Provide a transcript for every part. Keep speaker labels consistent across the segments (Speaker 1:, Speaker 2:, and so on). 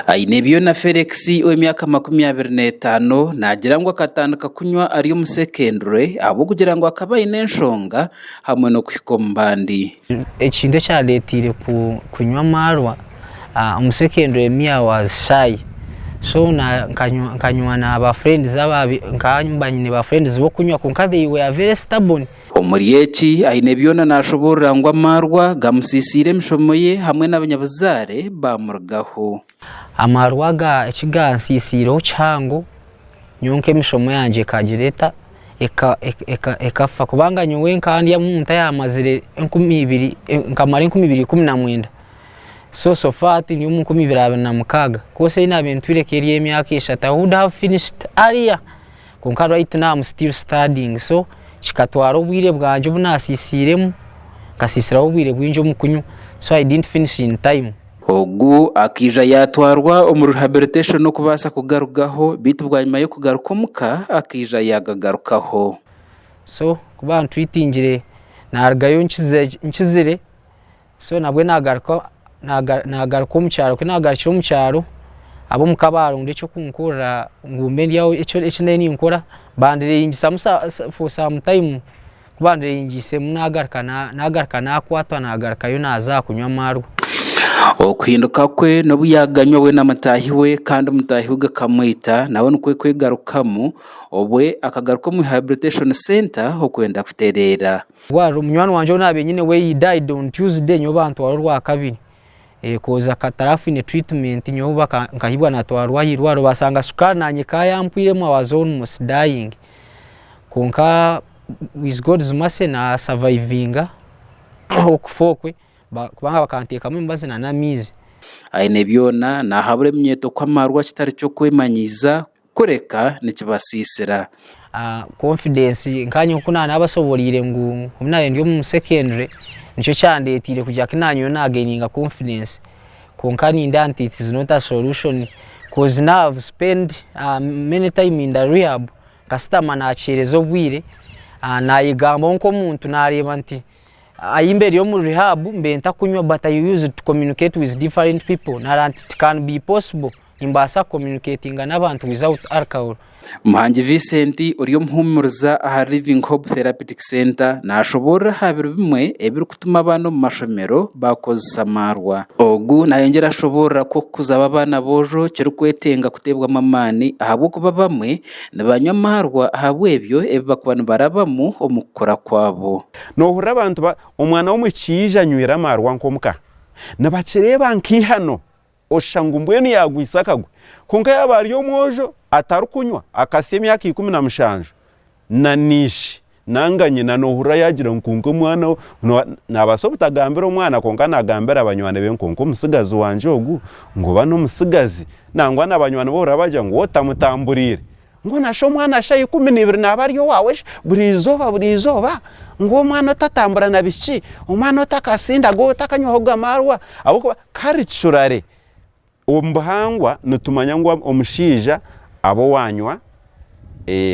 Speaker 1: Ainebyona Felix ow'emyaka 25 naagira ngu akatandika kunywa ari omu sekendure ahabw'okugira ngu akaba aine enshonga hamwe n'okuhika omu bandi.
Speaker 2: Ekintu ekyandeteire kunywa amaarwa omu secondary me I was shy so nkanywa na ba friends nkaba nyine ba friends b'okunywa kwonka they were very stubborn.
Speaker 1: Omuri eki, Ainebyona naashoboorora ngu amaarwa gamusiisiire emishomo ye hamwe n'abanyabuzaare baamurugaho.
Speaker 2: Amaarwa aga eki gansiisiireho kihango, nyowe nk'emishomo yangye ekagira eta, ekafa kubanga nyowe nkaba ndi omuntu ayaamazire enkumiibiri, nkamara enkumiibiri 19 so so far hati ndi omu 2026 course ei naabaire ntwire ekaba eri ey'emyaka eshatu I would have finished earlier. Kwonka right now am still studying so kikatwara obwire bwangye obu naasiisiiremu, nkasiisiraho obwire bwingi omu kunywa so I didn't finish in time.
Speaker 1: Ogu akaija yaatwarwa omu rehabilitation okubaasa kugarugaho beitu bwanyima y'okugaruka omuka akaija yaagagarukaho.
Speaker 2: So ku bantreatingire naarugayo nkizire So nabwe nagaruka nagaruka omu kyaro, ku nagarukire omu kyaro ab'omuka baronda eky'okunkorera ngu mbe ndi aho eki nari ninkora bandireeyingisamu for some time, ku bandireeyingiisemu nagaruka nagaruka nakwatwa nagarukayo naaza aha kunywa amaarwa.
Speaker 1: Okuhinduka kwe n'obu yaaganywa we na mutaahi we kandi mutaahi we gakamwita nawe nikwo kwegarukamu obwe akagaruka omu rehabilitation centre okwenda kutereera.
Speaker 2: Rwaro munywani wangye ou naabaire nyine we he died on Tuesday nyowe bantwara orwakabiri koz tarafwine treatment nyowe nkahibwa natwarwa ah'eirwariro basanga sukaari nanye ekaba yampwiremu I was almost dying kwonka with God's mercy na survivinga okufa okwe kubanga bakanteekamu emibazi nana amaizi.
Speaker 1: Ainebyona naahabura eminyeeto ku amarwa kitari ky'okwemanyiiza Kureka nikibasiisira.
Speaker 2: Confidence nkanye nkoku nabasoboriire ngu obu nabaire ndi omu secondary nikyo kyandetiire kugira ku nanyowe na gaininga confidence kwonka nindeeba nti it is not a solution coz now I've spend many time in the rehab nkasitama nakyereza obwire nayegambaho nk'omuntu nareeba nti ahi mbaire omu rehab mbaire ntakunywa but I used to communicate with different people nareeba nti it can be possible. Nimbaasa kucommunicatinga n'abantu without alcohol.
Speaker 1: Muhangi Vincent ori omuhuumuriza aha Living Hope Therapeutic Centre nashoboorora aha biro bimwe ebirikutuma abaana omu mashomero bakozesa amaarwa. Ogu nayongyera ashoboorora ku okukuza aba abaana aboojo kirikwetenga kuteebwamu amaani ahabw'okuba abamwe nibanywa amaarwa ahabw'ebyo ebi barikuba nibarabamu omu kukura kwabo.
Speaker 3: Noohurira abantu ba, omwana w'omwishiki yaija anywire amaarwa nk'omuka, nibakireeba nk'eihano. Oshusha ngu mbwenu yaagwisa akagwe. Kwonka yaaba ari omwojo atarikunywa akahitsya emyaka 17 na n'ishe nanga nyina noohurira yaagira ngu kwonka omwana naabaasa obutagambira omwana kwonka naagambira banywani be ngu kwonka omutsigazi wangye ogu ngu oba n'omutsigazi. Nangwa na banywani be ohurira baagira ngu otamutamburiire. Ngu na shi omwana shaaha 12 naaba ari owaawe shi buri izooba buri izooba? Ngu omwana otatambura na bishiki, omwana otakasindaga, otakanywahoga amaarwa? Ahabw'okuba culturally omu buhangwa nitumanya ngu omushaija aba owaanywa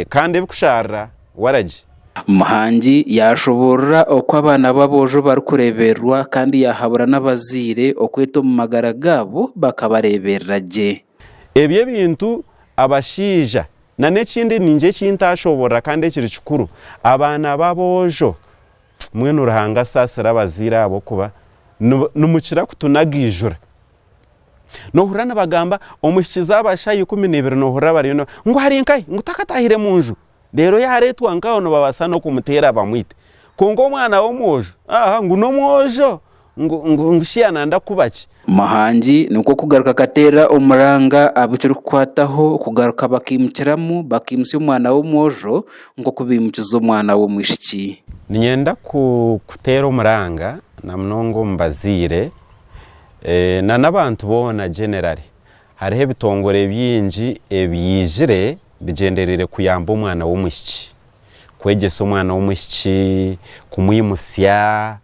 Speaker 3: kandi ebikushaarira waragi.
Speaker 1: Muhangi yaashoboorora oku abaana b'aboojo barikureebererwa kandi yaahabura n'abazaire okweta omu magara gaabo bakabareeberera gye.
Speaker 3: Ebyo ebintu Abashaija, na n'ekindi ningye eki ntashoborora kandi ekiri kikuru, abaana b'aboojo, mbwenu Ruhanga asaasire abazaire ahabw'okuba nimukira kutunagaijura. Noohurira nibagamba omwishiki zaaba shaaha 12 noohurira bariyo ngu ari nkahi? Ngu takataahire mu nju? Reero yaareetwa nk'aho nibabaasa n'okumuteera bamwite. Kwonka omwana w'omwojo, aaha ngu n'omwojo? Ngu ngu shi yaananda kuba ki?
Speaker 1: Muhangi nikwo kugaruka akateera omuranga abu kirikukwataho kugaruka bakaimukiramu bakaimutsya omwana w'omwojo nk'oku baimukize omwana w'omwishiki.
Speaker 3: Niinyenda kuteera omuranga na munonga omu bazaire na n'abantu boona generally. Hariho ebitongore bingi ebyizire bigyendereire kuyamba omwana w'omwishiki, kwegyesa omwana w'omwishiki, kumwimutsya,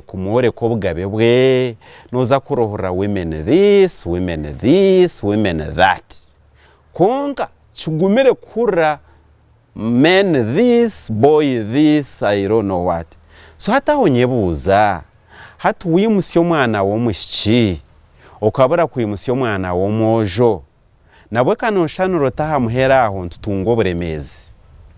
Speaker 3: kumworeka obugabe bwe, nooza kurohurira women this, women this, women that. Kwonka kigumire kuhurira men this, boy this, I don't know what. So hati aho nyebuuza, hati waimutsya omwana w'omwishiki, Okabura kwimutsya omwana w'omwojo. Nabwe ka nooshanura ota aha muheru aho nitutunga oburemeezi.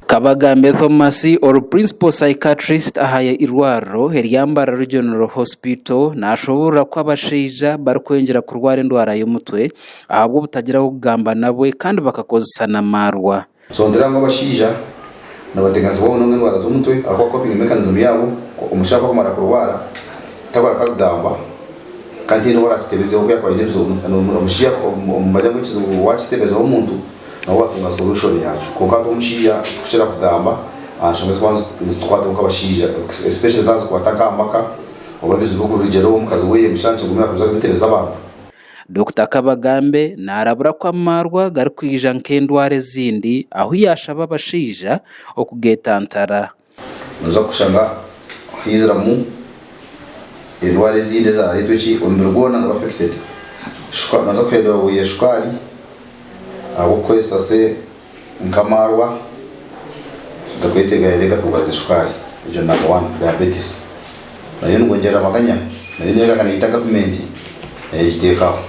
Speaker 1: Kabagambe Thomas, ori Principal Psychiatrist aha irwariro erya Mbarara Regional Hospital nashoboorora ku abashaija barikweyongyera kurwara endwara y'omutwe ahabw'obutagira w'okugamba nabwe kandi bakakozesa n'amaarwa.
Speaker 4: So nitureeba ngu abashaija nibateganisibwa munonga endwara z'omutwe ahakuba coping mechanism yaabo omushaija ku akumara kurwara tabareka kugamba kandi tihaine ou arakitebezeho ku yakuba aine ebizibu omushaija nibagira ngu ekizibu wakitebezaho omuntu nawe watunga solution yakyo kwonka hati omushaija tikukira kugamba aha nshonga ezikuba nizitukwataho nk'abashaija especially zaaba nizikwata nk'aha maka oba ebizibu ebirikurugiirira owa omukazi we omushaija nikigumira kuza kubitebeza abantu.
Speaker 1: Dokita Kabagambe naarabura ku amaarwa garikwija nk'endwara ezindi ahu yaashaba abashaija okugeetantara.
Speaker 4: Noza kushanga haiziramu endwara ezindi ezararetwa eki omubiri gwona guba affected. Noza kuhendera orwaire shukaari ahabw'okukozesa se nk'amaarwa gakwete gahende gakurwaza shukaari egyo ni namba wani diabetes. Nayo nigwongyerera amaganya nayo negaruka neyita gavumenti nayo egiteeka aho.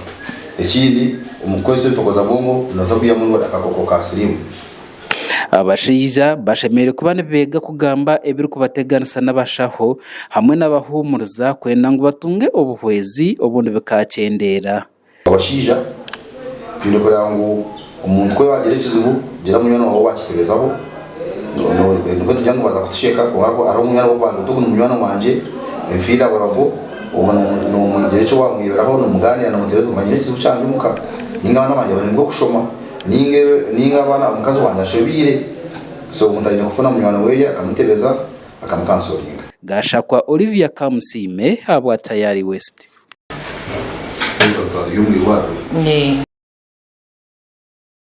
Speaker 4: Ekindi omu kukozesa ebitokoza bwongo noza kwihamu endwara akakooko ka siriimu.
Speaker 1: Abashaija bashemereire kuba nibeega kugamba ebirikubateganisa n'abashaho hamwe n'abahuumuriza kwenda ngu batunge obuhwezi obundi bikakyendeera.
Speaker 4: Abashaija twine kureeba ngu omuntu ku yaagira ekizibu gira munywani waawe ou waakitebezaho nikwo nitugira ngu baaza kutusheka kwonka hariho omunywani ou orikugira ngu ogu ni munywani wangye enfiire aburago obwo nomugira eki waamwibiraho nomugaaniira nomuteereza oti nyine ekizibu kyangye omuka ninga abaana bangye bananirwe kushoma ninga abaana omukazi wangye anshobeire so omuntu aine kufuna munywani we akamutebeza akamukansoringa.
Speaker 1: Gashakwa Olivia Kamusiime ahabwa Tayari West.